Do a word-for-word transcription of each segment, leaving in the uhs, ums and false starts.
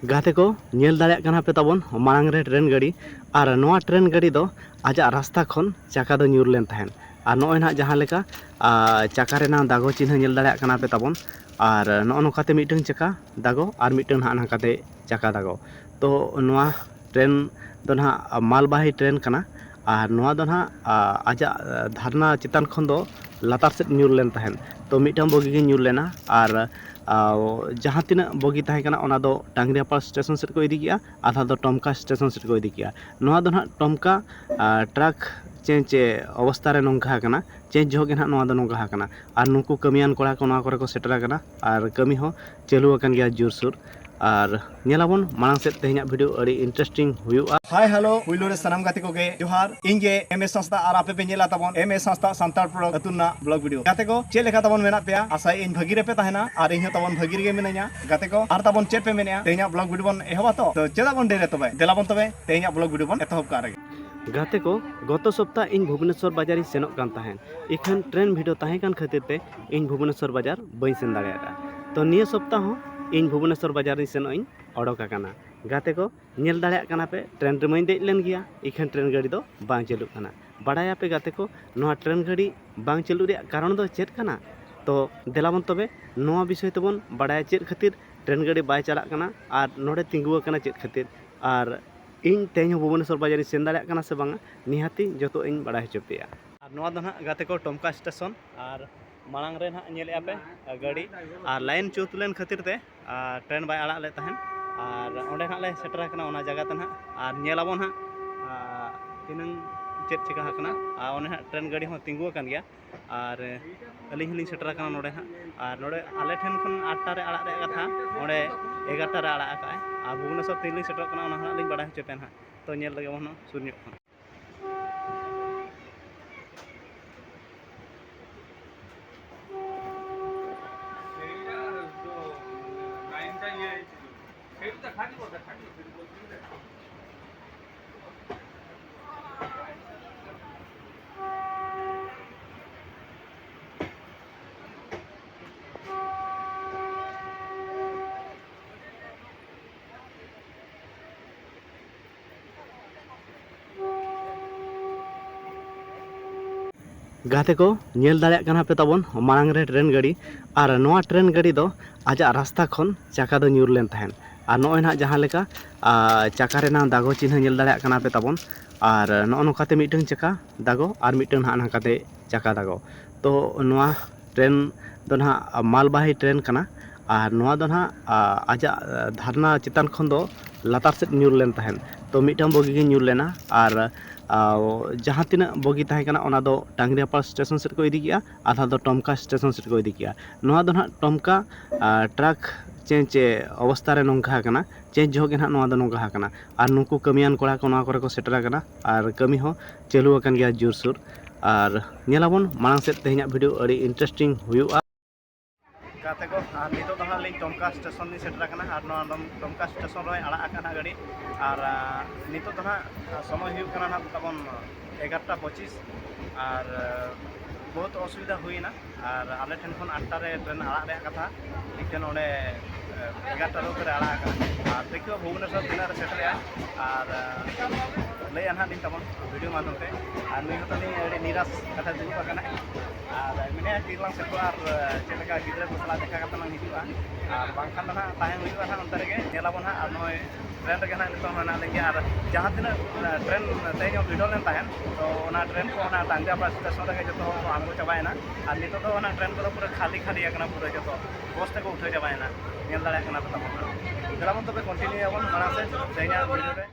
ᱜᱟᱛᱮ ᱠᱚ, ᱧᱮᱞ ᱫᱟᱲᱮᱭᱟᱜ ᱠᱟᱱᱟ ᱯᱮ ᱛᱟᱵᱚᱱ ᱢᱟᱲᱟᱝ ᱨᱮ ᱴᱨᱮᱱ ᱜᱟᱹᱰᱤ, ᱟᱨ ᱱᱚᱣᱟ ᱴᱨᱮᱱ ᱜᱟᱹᱰᱤ ᱫᱚ ᱟᱡᱟᱜ ᱨᱟᱥᱛᱟ ᱠᱷᱚᱱ ᱪᱟᱠᱟ ᱫᱚ ᱧᱩᱨ ᱞᱮᱱ ᱛᱟᱦᱮᱸᱫ᱾ ᱟᱨ ᱱᱚᱜᱼᱚᱭ ᱱᱟᱦᱟᱜ ᱡᱟᱦᱟᱸ ᱞᱮᱠᱟ, ᱟᱨ, ᱪᱟᱠᱟ ᱨᱮᱱᱟᱜ ᱫᱟᱜᱚ ᱪᱤᱱᱦᱟᱹ ᱧᱮᱞ ᱫᱟᱲᱮᱭᱟᱜ ᱠᱟᱱᱟ ᱯᱮ ᱛᱟᱵᱚᱱ, ᱟᱨ ᱱᱚᱜᱼᱚ ᱱᱚᱝᱠᱟᱛᱮ ᱢᱤᱫᱴᱟᱝ ᱪᱟᱠᱟ ᱫᱟᱜᱚ ᱟᱨ ᱢᱤᱫᱴᱟᱝ ᱱᱟᱦᱟᱜ ᱱᱚᱝᱠᱟᱛᱮ ᱪᱟᱠᱟ ᱫᱟᱜᱚ᱾ ᱛᱚ ᱱᱚᱣᱟ ᱴᱨᱮᱱ ᱫᱚ ᱱᱟᱦᱟᱜ ᱢᱟᱞᱵᱟᱦᱤ ᱴᱨᱮᱱ ᱠᱟᱱᱟ, ᱟᱨ ᱱᱚᱣᱟ ᱫᱚ ᱱᱟᱦᱟᱜ, ᱟᱨ, ᱟᱡᱟᱜ ᱫᱷᱟᱨᱱᱟ ᱪᱮᱛᱟᱱ ᱠᱷᱚᱱ ᱫᱚ ᱞᱟᱛᱟᱨ ᱥᱮᱫ ᱧᱩᱨ ᱞᱮᱱ ᱛᱟᱦᱮᱸᱫ᱾ ᱛᱚ ᱢᱤᱫᱴᱟᱝ ᱵᱚᱜᱤ ᱜᱮ ᱧᱩᱨ ᱞᱮᱱᱟ, ᱟᱨ ᱟᱨ ᱡᱟᱦᱟᱸ ᱛᱤᱱᱟᱹᱜ ᱵᱚᱜᱤ ᱛᱟᱦᱮᱸ ᱠᱟᱱᱟ, ᱚᱱᱟ ᱫᱚ ᱴᱟᱝᱜᱽᱨᱤᱭᱟᱯᱟᱲ ᱥᱴᱮᱥᱚᱱ ᱥᱮᱫ ᱠᱚ ᱤᱫᱤ ᱠᱮᱜᱼᱟ, ᱟᱫᱷᱟ ᱫᱚ ᱴᱚᱢᱠᱟ ᱥᱴᱮᱥᱚᱱ ᱥᱮᱫ ᱠᱚ ᱤᱫᱤ ᱠᱮᱜᱼᱟ᱾ ᱱᱚᱣᱟ ᱫᱚ ᱱᱟᱦᱟᱜ ᱴᱚᱢᱠᱟ, ᱟᱨ, ᱴᱨᱟᱠ ᱪᱮ, ᱪᱮ ᱚᱵᱚᱥᱛᱷᱟ ᱨᱮ ᱱᱚᱝᱠᱟ ᱟᱠᱟᱱᱟ, ᱪᱮ ᱡᱚᱦᱚᱜ ᱜᱮ ᱱᱟᱦᱟᱜ ᱱᱚᱣᱟ ᱫᱚ ᱱᱚᱝᱠᱟ ᱟᱠᱟᱱᱟ᱾ ᱟᱨ ᱱᱩᱠᱩ ᱠᱟᱹᱢᱤᱭᱟᱱ ᱠᱚᱲᱟ ᱠᱚ ᱱᱚᱣᱟ ᱠᱚᱨᱮ ᱠᱚ ᱥᱮᱴᱮᱨ ᱟᱠᱟᱱᱟ, ᱟᱨ ᱠᱟᱹᱢᱤ ᱦᱚᱸ ᱪᱟᱹᱞᱩ ᱟᱠᱟᱱ ᱜᱮᱭᱟ ᱡᱳᱨᱥᱳᱨ᱾ ᱟᱨ ᱧᱮᱞᱟᱵᱚᱱ ᱢᱟᱲᱟᱝ ᱥᱮᱫ ᱛᱮᱦᱮᱧᱟᱜ ᱵᱷᱤᱰᱤᱭᱳ ᱟᱹᱰᱤ interesting ᱦᱩᱭᱩᱜᱼᱟ᱾ ᱦᱟᱭ ᱦᱮᱞᱳ, ᱯᱩᱭᱞᱩ ᱨᱮ ᱥᱟᱱᱟᱢ ᱜᱟᱛᱮ ᱠᱚᱜᱮ ᱡᱚᱦᱟᱨ᱾ ᱤᱧ ᱜᱮ ᱮᱢ ᱮᱥ ᱦᱟᱸᱥᱫᱟ ᱟᱨ ᱟᱯᱮ ᱯᱮ ᱧᱮᱞᱟ ᱛᱟᱵᱚᱱ ᱮᱢ ᱮᱥ ᱦᱟᱸᱥᱫᱟ ᱥᱟᱱᱛᱟᱲ ᱯᱨᱚᱰᱟᱠᱴ ᱟᱹᱛᱩ ᱨᱮᱱᱟᱜ ᱵᱞᱚᱜ ᱵᱷᱤᱰᱤᱭᱳ᱾ ᱜᱟᱛᱮ ᱠᱚ, ᱪᱮᱫ ᱞᱮᱠᱟ ᱛᱟᱵᱚᱱ ᱢᱮᱱᱟᱜ ᱯᱮᱭᱟ? ᱟᱥᱟᱭᱟᱹᱧ ᱵᱷᱟᱹᱜᱤ ᱨᱮᱯᱮ ᱛᱟᱦᱮᱱᱟ ᱟᱨ ᱤᱧ ᱦᱚᱸ ᱛᱟᱵᱚᱱ ᱵᱷᱟᱹᱜᱤ ᱨᱮᱜᱮ ᱢᱤᱱᱟᱹᱧᱟ᱾ ᱜᱟᱛᱮ ᱠᱚ, ᱟᱨ ᱛᱟᱵᱚᱱ ᱪᱮᱫ ᱯᱮ ᱢᱮᱱᱮᱜᱼᱟ? ᱛᱮᱦᱮᱧᱟᱜ ᱵᱞᱚᱜ ᱵᱷᱤᱰᱤᱭᱳ ᱵᱚᱱ ᱮᱦᱚᱵᱟ ᱛᱚ? ᱛᱚ ᱪᱮᱫᱟᱜ ᱵᱚᱱ ᱰᱮᱨᱤᱭᱟ ᱛᱚᱵᱮ? ᱫᱮᱞᱟ ᱵᱚᱱ ᱛᱚᱵᱮ ᱛᱮᱦᱮᱧᱟᱜ ᱵᱞᱚᱜ ᱵᱷᱤᱰᱤᱭᱳ ᱵᱚᱱ ᱮᱛᱚᱦᱚᱵ ᱠᱟᱜ ᱨᱮᱜᱮ᱾ ᱜᱟᱛᱮ ᱠᱚ, ᱜᱚᱛᱚ ᱥᱚᱯᱛᱟ ᱤᱧ ᱵᱷᱩᱵᱽᱱᱮᱥᱚᱨ ᱵᱟᱡᱟᱨᱤᱧ ᱥᱮᱱᱚᱜ ᱠᱟᱱ ᱛᱟᱦᱮᱸᱫ, ᱤᱠᱷᱟᱹᱱ ᱴᱨᱮᱱ ᱵᱷᱤᱲ ᱛᱟᱦᱮᱸ ᱠᱟᱱ ᱠᱷᱟᱹᱛᱤᱨ ᱛᱮ ᱤᱧ ᱵᱷᱩᱵᱽᱱᱮᱥᱚᱨ ᱵᱟᱡᱟᱨ ᱵᱟᱹᱧ ᱥᱮᱱ ᱫᱟᱲᱮᱭᱟᱫᱟ᱾ ᱛᱚ ᱱᱤᱭᱟᱹ ᱥᱚᱯᱛᱟ ᱦᱚᱸ ᱤᱧ ᱵᱷᱩᱵᱽᱱᱮᱥᱚᱨ ᱵᱟᱡᱟᱨᱤᱧ ᱥᱮᱱᱚᱜ ᱤᱧ ᱚᱰᱚᱠ ᱟᱠᱟᱱᱟ᱾ ᱜᱟᱛᱮ ᱠᱚ, ᱧᱮᱞ ᱫᱟᱲᱮᱭᱟᱜ ᱠᱟᱱᱟ ᱯᱮ, ᱴᱨᱮᱱ ᱨᱮᱢᱟᱧ ᱫᱮᱡ ᱞᱮᱱ ᱜᱮᱭᱟ, ᱤᱠᱷᱟᱹᱱ ᱴᱨᱮᱱ ᱜᱟᱹᱰᱤ ᱫᱚ ᱵᱟᱝ ᱪᱟᱹᱞᱩᱜ ᱠᱟᱱᱟ᱾ ᱵᱟᱲᱟᱭᱟᱯᱮ ᱜᱟᱛᱮ ᱠᱚ, ᱱᱚᱣᱟ ᱴᱨᱮᱱ ᱜᱟᱹᱰᱤ ᱵᱟᱝ ᱪᱟᱹᱞᱩᱜ ᱨᱮᱭᱟᱜ ᱠᱟᱨᱚᱱ ᱫᱚ ᱪᱮᱫ ᱠᱟᱱᱟ? ᱛᱚ ᱫᱮᱞᱟ ᱵᱚᱱ ᱛᱚᱵᱮ ᱱᱚᱣᱟ ᱵᱤᱥᱚᱭ ᱛᱮᱵᱚᱱ ᱵᱟᱲᱟᱭᱟ, ᱪᱮᱫ ᱠᱷᱟᱹᱛᱤᱨ ᱴᱨᱮᱱ ᱜᱟᱹᱰᱤ ᱵᱟᱭ ᱪᱟᱞᱟᱜ ᱠᱟᱱᱟ ᱟᱨ ᱱᱚᱰᱮ ᱛᱤᱸᱜᱩ ᱟᱠᱟᱱᱟ ᱪᱮᱫ ᱠᱷᱟᱹᱛᱤᱨ, ᱟᱨ ᱤᱧ ᱛᱮᱦᱮᱧ ᱦᱚᱸ ᱵᱷᱩᱵᱽᱱᱮᱥᱚᱨ ᱵᱟᱡᱟᱨᱤᱧ ᱥᱮᱱ ᱫᱟᱲᱮᱭᱟᱜ ᱠᱟᱱᱟ ᱥᱮ ᱵᱟᱝᱟ, ᱱᱤᱦᱟᱹᱛᱤ ᱡᱚᱛᱚ ᱤᱧ ᱵᱟᱲᱟᱭ ᱦᱚᱪᱚ ᱯᱮᱭᱟ᱾ ᱟᱨ ᱱᱚᱣᱟ ᱫᱚ ᱱᱟᱦᱟᱜ ᱜᱟᱛᱮ ᱠᱚ ᱴᱚᱢᱠᱟ ᱥᱴᱮᱥᱚᱱ, ᱟᱨ ᱢᱟᱲᱟᱝ ᱨᱮ ᱱᱟᱦᱟᱜ ᱧᱮᱞᱮᱫᱼᱟ ᱯᱮ, ᱟᱨ, ᱜᱟᱹᱰᱤ ᱟᱨ ᱞᱟᱭᱤᱱ ᱪᱩᱛ ᱞᱮᱱ ᱠᱷᱟᱹᱛᱤᱨ ᱛᱮ, ᱟᱨ, ᱴᱨᱮᱱ ᱵᱟᱭ ᱟᱲᱟᱜ ᱞᱮᱫ ᱛᱟᱦᱮᱸᱫ᱾ ᱟᱨ ᱚᱸᱰᱮ ᱱᱟᱦᱟᱜ ᱞᱮ ᱥᱮᱴᱮᱨ ᱟᱠᱟᱱᱟ ᱚᱱᱟ ᱡᱟᱭᱜᱟ ᱛᱮ ᱱᱟᱦᱟᱜ, ᱟᱨ ᱧᱮᱞᱟᱵᱚᱱ ᱦᱟᱸᱜ, ᱟᱨ, ᱛᱤᱱᱟᱹᱝ ᱪᱮᱫ ᱪᱤᱠᱟ ᱟᱠᱟᱱᱟ᱾ ᱟᱨ ᱚᱱᱮ ᱦᱟᱸᱜ ᱴᱨᱮᱱ ᱜᱟᱹᱰᱤ ᱦᱚᱸ ᱛᱤᱸᱜᱩ ᱟᱠᱟᱱ ᱜᱮᱭᱟ, ᱟᱨ ᱟᱹᱞᱤᱧ ᱦᱚᱸᱞᱤᱧ ᱥᱮᱴᱮᱨ ᱟᱠᱟᱱᱟ ᱱᱚᱰᱮ ᱦᱟᱸᱜ᱾ ᱟᱨ ᱱᱚᱰᱮ ᱟᱞᱮ ᱴᱷᱮᱱ ᱠᱷᱚᱱ ᱟᱴ ᱴᱟ ᱨᱮ ᱟᱲᱟᱜ ᱨᱮᱭᱟᱜ ᱠᱟᱛᱷᱟ, ᱚᱸᱰᱮ ᱮᱜᱟᱨᱚ ᱴᱟ ᱨᱮ ᱟᱲᱟᱜ ᱟᱠᱟᱫᱼᱟᱭ᱾ ᱟᱨ ᱵᱷᱩᱵᱽᱱᱮᱥᱚᱨ ᱛᱤᱱ ᱨᱮᱞᱤᱧ ᱥᱮᱴᱮᱨᱚᱜ ᱠᱟᱱᱟ, ᱚᱱᱟ ᱦᱚᱸ ᱦᱟᱸᱜ ᱞᱤᱧ ᱵᱟᱲᱟᱭ ᱦᱚᱪᱚ ᱯᱮᱭᱟ ᱱᱟᱦᱟᱜ᱾ ᱛᱚ ᱧᱮᱞ ᱞᱟᱹᱜᱤᱫ ᱵᱚᱱ ᱥᱩᱨ ᱧᱚᱜ ᱠᱷᱚᱱ᱾ ᱜᱟᱛᱮ ᱠᱚ, ᱧᱮᱞ ᱫᱟᱲᱮᱭᱟᱜ ᱠᱟᱱᱟ ᱯᱮ ᱛᱟᱵᱚᱱ ᱢᱟᱲᱟᱝ ᱨᱮ ᱴᱨᱮᱱ ᱜᱟᱹᱰᱤ, ᱟᱨ ᱱᱚᱣᱟ ᱴᱨᱮᱱ ᱜᱟᱹᱰᱤ ᱫᱚ ᱟᱡᱟᱜ ᱨᱟᱥᱛᱟ ᱠᱷᱚᱱ ᱪᱟᱠᱟ ᱫᱚ ᱧᱩᱨ ᱞᱮᱱ ᱛᱟᱦᱮᱸᱫ᱾ ᱟᱨ ᱱᱚᱜᱼᱚᱭ ᱱᱟᱦᱟᱜ ᱡᱟᱦᱟᱸ ᱞᱮᱠᱟ, ᱟᱨ, ᱪᱟᱠᱟ ᱨᱮᱱᱟᱜ ᱫᱟᱜᱚ ᱪᱤᱱᱦᱟᱹ ᱧᱮᱞ ᱫᱟᱲᱮᱭᱟᱜ ᱠᱟᱱᱟ ᱯᱮ ᱛᱟᱵᱚᱱ, ᱟᱨ ᱱᱚᱜᱼᱚ ᱱᱚᱝᱠᱟᱛᱮ ᱢᱤᱫᱴᱟᱝ ᱪᱟᱠᱟ ᱫᱟᱜᱚ ᱟᱨ ᱢᱤᱫᱴᱟᱝ ᱱᱟᱦᱟᱜ ᱱᱚᱝᱠᱟᱛᱮ ᱪᱟᱠᱟ ᱫᱟᱜᱚ᱾ ᱛᱚ ᱱᱚᱣᱟ ᱴᱨᱮᱱ ᱫᱚ ᱱᱟᱦᱟᱜ ᱢᱟᱞᱵᱟᱦᱤ ᱴᱨᱮᱱ ᱠᱟᱱᱟ, ᱟᱨ ᱱᱚᱣᱟ ᱫᱚ ᱱᱟᱦᱟᱜ, ᱟᱨ, ᱟᱡᱟᱜ, ᱟᱨ, ᱫᱷᱟᱨᱱᱟ ᱪᱮᱛᱟᱱ ᱠᱷᱚᱱ ᱫᱚ ᱞᱟᱛᱟᱨ ᱥᱮᱫ ᱧᱩᱨ ᱞᱮᱱ ᱛᱟᱦᱮᱸᱫ᱾ ᱛᱚ ᱢᱤᱫᱴᱟᱝ ᱵᱚᱜᱤ ᱜᱮ ᱧᱩᱨ ᱞᱮᱱᱟ, ᱟᱨ, ᱟᱨ, ᱡᱟᱦᱟᱸ ᱛᱤᱱᱟᱹᱜ ᱵᱚᱜᱤ ᱛᱟᱦᱮᱸ ᱠᱟᱱᱟ ᱚᱱᱟ ᱫᱚ ᱴᱟᱝᱜᱽᱨᱤᱭᱟᱯᱟᱲ ᱥᱴᱮᱥᱚᱱ ᱥᱮᱫ ᱠᱚ ᱤᱫᱤ ᱠᱮᱜᱼᱟ, ᱟᱫᱷᱟ ᱫᱚ ᱴᱚᱢᱠᱟ ᱥᱴᱮᱥᱚᱱ ᱥᱮᱫ ᱠᱚ ᱤᱫᱤ ᱠᱮᱜᱼᱟ᱾ ᱱᱚᱣᱟ ᱫᱚ ᱱᱟᱦᱟᱜ ᱴᱚᱢᱠᱟ, ᱟᱨ, ᱴᱨᱟᱠ ᱪᱮ, ᱪᱮ ᱚᱵᱚᱥᱛᱟ ᱨᱮ ᱱᱚᱝᱠᱟ ᱟᱠᱟᱱᱟ, ᱪᱮ ᱡᱚᱦᱚᱜ ᱜᱮ ᱱᱟᱦᱟᱜ ᱱᱚᱣᱟ ᱫᱚ ᱱᱚᱝᱠᱟ ᱟᱠᱟᱱᱟ᱾ ᱟᱨ ᱱᱩᱠᱩ ᱠᱟᱹᱢᱤᱭᱟᱱ ᱠᱚᱲᱟ ᱠᱚ ᱱᱚᱣᱟ ᱠᱚᱨᱮ ᱠᱚ ᱥᱮᱴᱮᱨ ᱟᱠᱟᱱᱟ, ᱟᱨ ᱠᱟᱹᱢᱤ ᱦᱚᱸ ᱪᱟᱹᱞᱩ ᱟᱠᱟᱱ ᱜᱮᱭᱟ ᱡᱳᱨᱥᱳᱨ᱾ ᱟᱨ ᱧᱮᱞᱟᱵᱚᱱ ᱢᱟᱲᱟᱝ ᱥᱮᱫ, ᱛᱮᱦᱮᱧᱟᱜ ᱵᱷᱤᱰᱤᱭᱳ ᱟᱹᱰᱤ ᱤᱱᱴᱟᱨᱮᱥᱴᱤᱝ ᱦᱩᱭᱩᱜᱼᱟ᱾ ᱜᱟᱛᱮ ᱠᱚ, ᱟᱨ ᱱᱤᱛᱚᱜ ᱫᱚ ᱦᱟᱸᱜ ᱞᱤᱧ ᱴᱚᱢᱠᱟ ᱥᱴᱮᱥᱚᱱ ᱞᱤᱧ ᱥᱮᱴᱮᱨ ᱟᱠᱟᱱᱟ, ᱟᱨ ᱱᱚᱣᱟ ᱴᱚᱢ-, ᱴᱚᱢᱠᱟ ᱥᱴᱮᱥᱚᱱ ᱨᱮ ᱟᱲᱟᱜ ᱟᱠᱟᱱᱟ ᱜᱟᱹᱰᱤ᱾ ᱟᱨ, ᱟᱨ ᱱᱤᱛᱚᱜ ᱫᱚ ᱦᱟᱸᱜ ᱥᱚᱢᱚᱭ ᱦᱩᱭᱩᱜ ᱠᱟᱱᱟ ᱦᱟᱸᱜ ᱛᱟᱵᱚᱱ ᱮᱜᱟᱨᱚᱴᱟ ᱯᱚᱸᱪᱤᱥ, ᱟᱨ, ᱟᱨ ᱵᱚᱦᱩᱛ ᱚᱥᱩᱵᱤᱫᱷᱟ ᱦᱩᱭᱮᱱᱟ᱾ ᱟᱨ ᱟᱞᱮ ᱴᱷᱮᱱ ᱠᱷᱚᱱ ᱟᱴᱴᱟ ᱨᱮ ᱴᱨᱮᱱ ᱟᱲᱟᱜ ᱨᱮᱭᱟᱜ ᱠᱟᱛᱷᱟ, ᱢᱤᱫᱴᱮᱱ ᱚᱸᱰᱮ, ᱮ, ᱮᱜᱟᱨᱚᱴᱟ ᱨᱳᱰ ᱨᱮ ᱟᱲᱟᱜ ᱟᱠᱟᱱᱟ᱾ ᱟᱨ ᱫᱮᱠᱷᱤᱵᱚ ᱵᱷᱩᱵᱽᱱᱮᱥᱚᱨ ᱛᱤᱱᱟᱹᱜ ᱨᱮ ᱥᱮᱴᱮᱨᱚᱜᱼᱟ᱾ ᱟᱨ, ᱮ, ᱞᱟᱹᱭᱟ ᱱᱟᱦᱟᱜ ᱞᱤᱧ ᱛᱟᱵᱚᱱ ᱵᱷᱤᱰᱤᱭᱳ ᱢᱟᱫᱽᱫᱷᱚᱢ ᱛᱮ᱾ ᱟᱨ ᱱᱩᱭ ᱦᱚᱸ ᱛᱟᱹᱞᱤᱧ ᱟᱹᱰᱤ ᱱᱤᱨᱟᱥ ᱠᱟᱛᱷᱟ ᱫᱩᱲᱩᱵ ᱟᱠᱟᱱᱟᱭ᱾ ᱟᱨ ᱢᱮᱱᱮᱫᱼᱟ ᱛᱤᱨᱮᱞᱟᱝ ᱥᱮᱴᱮᱨᱚᱜᱼᱟ, ᱟᱨ, ᱮ, ᱪᱮᱫ ᱞᱮᱠᱟ ᱜᱤᱫᱽᱨᱟᱹ ᱠᱚ ᱥᱟᱞᱟᱜ ᱫᱮᱠᱷᱟ ᱠᱟᱛᱮ ᱞᱟᱝ ᱦᱤᱡᱩᱜᱼᱟ᱾ ᱟᱨ ᱵᱟᱝᱠᱷᱟᱱ ᱫᱚ ᱱᱟᱦᱟᱜ ᱛᱟᱦᱮᱸ ᱦᱩᱭᱩᱜᱼᱟ ᱱᱟᱦᱟᱜ ᱚᱱᱛᱮ ᱨᱮᱜᱮ᱾ ᱧᱮᱞᱟᱵᱚᱱ ᱦᱟᱸᱜ, ᱟᱨ ᱱᱚᱜᱼᱚᱭ ᱴᱨᱮᱱ ᱨᱮᱜᱮ ᱱᱟᱦᱟᱜ ᱱᱤᱛᱚᱜ ᱢᱮᱱᱟᱜ ᱞᱤᱧ ᱜᱮᱭᱟ᱾ ᱟᱨ ᱡᱟᱦᱟᱸ ᱛᱤᱱᱟᱹᱜ, ᱮ, ᱴᱨᱮᱱ ᱛᱮᱦᱮᱧ ᱦᱚᱸ ᱵᱷᱤᱲᱚ ᱞᱮᱱ ᱛᱟᱦᱮᱸᱫ, ᱛᱚ ᱚᱱᱟ ᱴᱨᱮᱱ ᱠᱚ ᱚᱱᱟ ᱴᱟᱝᱜᱟ ᱯᱟᱲᱟ ᱥᱴᱮᱥᱚᱱ ᱨᱮᱜᱮ ᱡᱚᱛᱚ ᱦᱚᱲ ᱠᱚ ᱟᱬᱜᱚ ᱪᱟᱵᱟᱭᱮᱱᱟ᱾ ᱟᱨ ᱱᱤᱛᱚᱜ ᱫᱚ ᱚᱱᱟ ᱴᱨᱮᱱ ᱠᱚᱫᱚ ᱯᱩᱨᱟᱹ ᱠᱷᱟᱹᱞᱤ ᱠᱷᱟᱹᱞᱤ ᱟᱠᱟᱱᱟ, ᱯᱩᱨᱟᱹ ᱡᱚᱛᱚ ᱵᱚᱥ ᱛᱮᱠᱚ ᱩᱴᱷᱟᱹᱣ ᱪᱟᱵᱟᱭᱮᱱᱟ᱾ ᱧᱮᱞ ᱫᱟᱲᱮᱭᱟᱜ ᱠᱟᱱᱟ ᱯᱮ ᱛᱟᱵᱚᱱ ᱦᱟᱸᱜ᱾ ᱫᱮᱞᱟ ᱵᱚᱱ ᱛᱚᱵᱮ ᱠᱚᱱᱴᱤᱱᱤᱭᱩ ᱭᱟᱵᱚᱱ ᱢᱟᱲᱟᱝ ᱥᱮᱫ ᱛᱮᱦᱮᱧᱟᱜ ᱵᱷᱤᱰᱤᱭᱳ ᱨᱮ᱾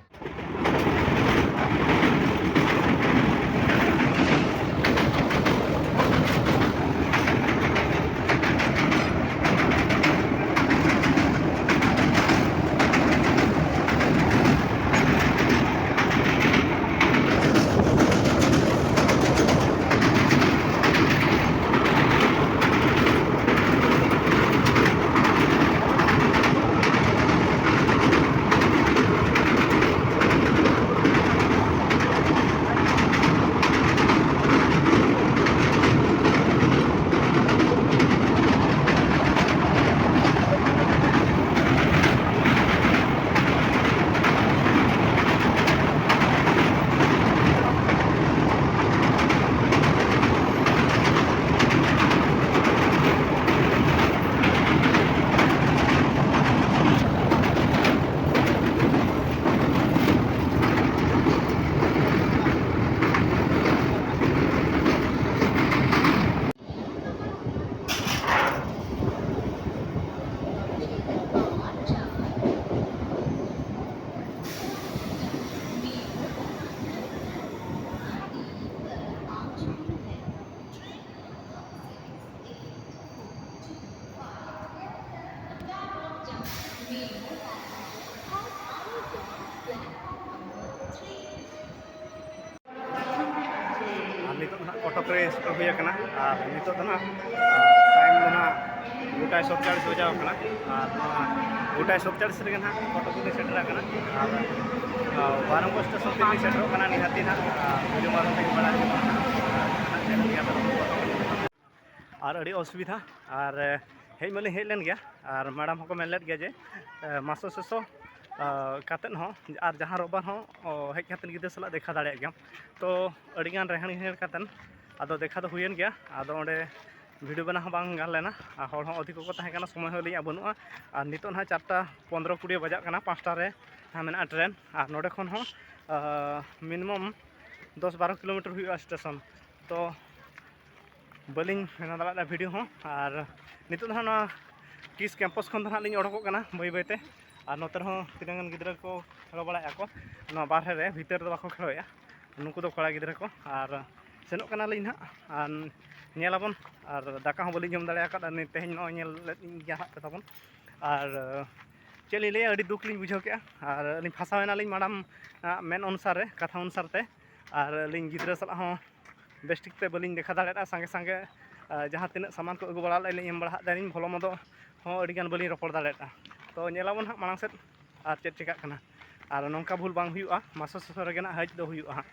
ᱨᱮ ᱥᱮᱴᱮᱨ ᱦᱩᱭ ᱟᱠᱟᱱᱟ᱾ ᱟᱨ ᱱᱤᱛᱚᱜ ᱫᱚ ᱱᱟᱦᱟᱜ ᱴᱟᱭᱤᱢ ᱫᱚ ᱱᱟᱦᱟᱜ ᱜᱚᱴᱟᱭ ᱥᱚᱛᱪᱟᱲᱤᱥ ᱵᱟᱡᱟᱣ ᱟᱠᱟᱱᱟ᱾ ᱟᱨ ᱱᱚᱣᱟ ᱜᱚᱴᱟᱭ ᱥᱚᱛᱪᱟᱲᱤᱥ ᱨᱮᱜᱮ ᱱᱟᱦᱟᱜ ᱠᱚᱴᱚᱠ ᱞᱮ ᱥᱮᱴᱮᱨ ᱟᱠᱟᱱᱟ᱾ ᱟᱨ ᱵᱟᱨᱚᱢᱵᱚ ᱥᱴᱮᱥᱚᱱ ᱛᱮᱞᱤᱧ ᱥᱮᱴᱮᱨᱚᱜ ᱠᱟᱱᱟ᱾ ᱱᱤᱦᱟᱹᱛᱤ ᱱᱟᱦᱟᱜ ᱵᱷᱤᱰᱤᱭᱳ ᱢᱟᱫᱽᱫᱷᱚᱢ ᱛᱮᱜᱮ ᱵᱟᱲᱟᱭ ᱦᱩᱭᱩᱜ ᱠᱟᱱᱟ᱾ ᱟᱨ ᱦᱮᱡ ᱞᱮᱱ ᱜᱮᱭᱟ ᱛᱚ᱾ ᱟᱨ ᱟᱹᱰᱤ ᱚᱥᱩᱵᱤᱫᱷᱟ᱾ ᱟᱨ ᱦᱮᱡ ᱢᱟᱞᱤᱧ ᱦᱮᱡ ᱞᱮᱱ ᱜᱮᱭᱟ, ᱟᱨ ᱢᱮᱰᱟᱢ ᱦᱚᱸᱠᱚ ᱢᱮᱱ ᱞᱮᱫ ᱜᱮᱭᱟ ᱡᱮ ᱢᱟᱥᱚ ᱥᱮᱥᱚ ᱠᱟᱛᱮᱫ ᱦᱚᱸ ᱟᱨ ᱡᱟᱦᱟᱸ ᱨᱳᱵᱟᱨ ᱦᱚᱸ ᱦᱮᱡ ᱠᱟᱛᱮᱫ ᱜᱤᱫᱽᱨᱟᱹ ᱥᱟᱞᱟᱜ ᱫᱮᱠᱷᱟ ᱫᱟᱲᱮᱭᱟᱜ ᱜᱮᱭᱟᱢ᱾ ᱛᱚ ᱟᱹᱰᱤᱜᱟᱱ ᱨᱮᱦᱟᱲ ᱦᱤᱦᱟᱹᱲ ᱠᱟᱛᱮᱫ ᱟᱫᱚ ᱫᱮᱠᱷᱟ ᱫᱚ ᱦᱩᱭᱮᱱ ᱜᱮᱭᱟ᱾ ᱟᱫᱚ ᱚᱸᱰᱮ ᱵᱷᱤᱰᱤᱭᱳ ᱵᱮᱱᱟᱣ ᱦᱚᱸ ᱵᱟᱝ ᱜᱟᱱ ᱞᱮᱱᱟ, ᱟᱨ ᱦᱚᱲ ᱦᱚᱸ ᱚᱫᱷᱤᱠ ᱠᱚᱠᱚ ᱛᱟᱦᱮᱸ ᱠᱟᱱᱟ, ᱥᱚᱢᱚᱭ ᱦᱚᱸ ᱟᱹᱞᱤᱧᱟᱜ ᱵᱟᱹᱱᱩᱜᱼᱟ᱾ ᱟᱨ ᱱᱤᱛᱚᱜ ᱱᱟᱦᱟᱜ ᱪᱟᱨᱴᱟ ᱯᱚᱱᱫᱽᱨᱚ ᱠᱩᱲᱤ ᱵᱟᱡᱟᱜ ᱠᱟᱱᱟ, ᱯᱟᱸᱪᱴᱟ ᱨᱮ ᱦᱟᱸᱜ ᱢᱮᱱᱟᱜᱼᱟ ᱴᱨᱮᱱ᱾ ᱟᱨ ᱱᱚᱰᱮ ᱠᱷᱚᱱ ᱦᱚᱸ ᱢᱤᱱᱤᱢᱟᱢ ᱫᱚᱥ ᱵᱟᱨᱚ ᱠᱤᱞᱳᱢᱤᱴᱟᱨ ᱦᱩᱭᱩᱜᱼᱟ ᱥᱴᱮᱥᱚᱱ᱾ ᱛᱚ ᱵᱟᱹᱞᱤᱧ ᱵᱮᱱᱟᱣ ᱫᱟᱲᱮᱭᱟᱜᱼᱟ ᱵᱷᱤᱰᱤᱭᱳ ᱦᱚᱸ᱾ ᱟᱨ ᱱᱤᱛᱚᱜ ᱫᱚ ᱦᱟᱸᱜ ᱱᱚᱣᱟ ᱠᱤᱥ ᱠᱮᱢᱯᱟᱥ ᱠᱷᱚᱱ ᱫᱚ ᱦᱟᱸᱜ ᱞᱤᱧ ᱚᱰᱚᱠᱚᱜ ᱠᱟᱱᱟ ᱵᱟᱹᱭ ᱵᱟᱹᱭᱛᱮ᱾ ᱟᱨ ᱱᱚᱛᱮ ᱨᱮᱦᱚᱸ ᱛᱤᱱᱟᱹᱜ ᱜᱟᱱ ᱜᱤᱫᱽᱨᱟᱹ ᱠᱚ ᱠᱷᱮᱞᱳ ᱵᱟᱲᱟᱭᱮᱫᱼᱟ ᱠᱚ ᱱᱚᱣᱟ ᱵᱟᱦᱨᱮ ᱨᱮ, ᱵᱷᱤᱛᱟᱹᱨ ᱨᱮᱫᱚ ᱵᱟᱠᱚ ᱠᱷᱮᱞᱳᱭᱮᱫᱼᱟ᱾ ᱱᱩᱠᱩ ᱫᱚ ᱠᱚᱲᱟ ᱜᱤᱫᱽᱨᱟᱹ ᱠᱚ᱾ ᱟᱨ ᱥᱮᱱᱚᱜ ᱠᱟᱱᱟᱞᱤᱧ ᱦᱟᱸᱜ, ᱟᱨ ᱧᱮᱞᱟᱵᱚᱱ᱾ ᱟᱨ ᱫᱟᱠᱟ ᱦᱚᱸ ᱵᱟᱹᱞᱤᱧ ᱡᱚᱢ ᱫᱟᱲᱮ ᱟᱠᱟᱫᱼᱟ, ᱛᱮᱦᱮᱧ ᱱᱚᱜᱼᱚᱭ ᱧᱮᱞ ᱞᱮᱫ ᱜᱮᱭᱟ ᱦᱟᱸᱜ ᱯᱮ ᱛᱟᱵᱚᱱ᱾ ᱟᱨ ᱪᱮᱫ ᱞᱤᱧ ᱞᱟᱹᱭᱟ, ᱟᱹᱰᱤ ᱫᱩᱠ ᱞᱤᱧ ᱵᱩᱡᱷᱟᱹᱣ ᱠᱮᱜᱼᱟ᱾ ᱟᱨ ᱟᱹᱞᱤᱧ ᱯᱷᱟᱸᱥᱟᱣ ᱮᱱᱟᱞᱤᱧ ᱢᱮᱰᱟᱢ ᱟᱜ ᱢᱮᱱ ᱚᱱᱩᱥᱟᱨ ᱨᱮ, ᱠᱟᱛᱷᱟ ᱚᱱᱩᱥᱟᱨ ᱛᱮ᱾ ᱟᱨ ᱟᱹᱞᱤᱧ ᱜᱤᱫᱽᱨᱟᱹ ᱥᱟᱞᱟᱜ ᱦᱚᱸ ᱵᱮᱥ ᱴᱷᱤᱠ ᱛᱮ ᱵᱟᱹᱞᱤᱧ ᱫᱮᱠᱷᱟ ᱫᱟᱲᱮᱭᱟᱫᱼᱟ᱾ ᱥᱟᱸᱜᱮ ᱥᱟᱸᱜᱮ ᱟᱨ ᱡᱟᱦᱟᱸ ᱛᱤᱱᱟᱹᱜ ᱥᱟᱢᱟᱱ ᱠᱚ ᱟᱹᱜᱩ ᱵᱟᱲᱟ ᱞᱮᱫ ᱞᱤᱧ ᱮᱢ ᱵᱟᱲᱟ ᱟᱫ ᱛᱟᱹᱞᱤᱧ, ᱵᱷᱚᱞᱚ ᱢᱚᱫᱚ ᱦᱚᱸ ᱟᱹᱰᱤᱜᱟᱱ ᱵᱟᱹᱞᱤᱧ ᱨᱚᱯᱚᱲ ᱫᱟᱲᱮᱭᱟᱫᱼᱟ᱾ ᱛᱚ ᱧᱮᱞᱟᱵᱚᱱ ᱦᱟᱸᱜ ᱢᱟᱲᱟᱝ ᱥᱮᱫ ᱟᱨ ᱪᱮᱫ ᱪᱮᱠᱟᱜ ᱠᱟᱱᱟ᱾ ᱟᱨ ᱱᱚᱝᱠᱟ ᱵᱷᱩᱞ ᱵᱟᱝ ᱦᱩᱭᱩᱜᱼᱟ, ᱢᱟᱥᱚ ᱥᱚᱥᱚ ᱨᱮᱜᱮ ᱱᱟᱜ ᱦᱟᱹᱡ ᱫᱚ ᱦᱩᱭᱩᱜᱼᱟ ᱦᱟᱸᱜ᱾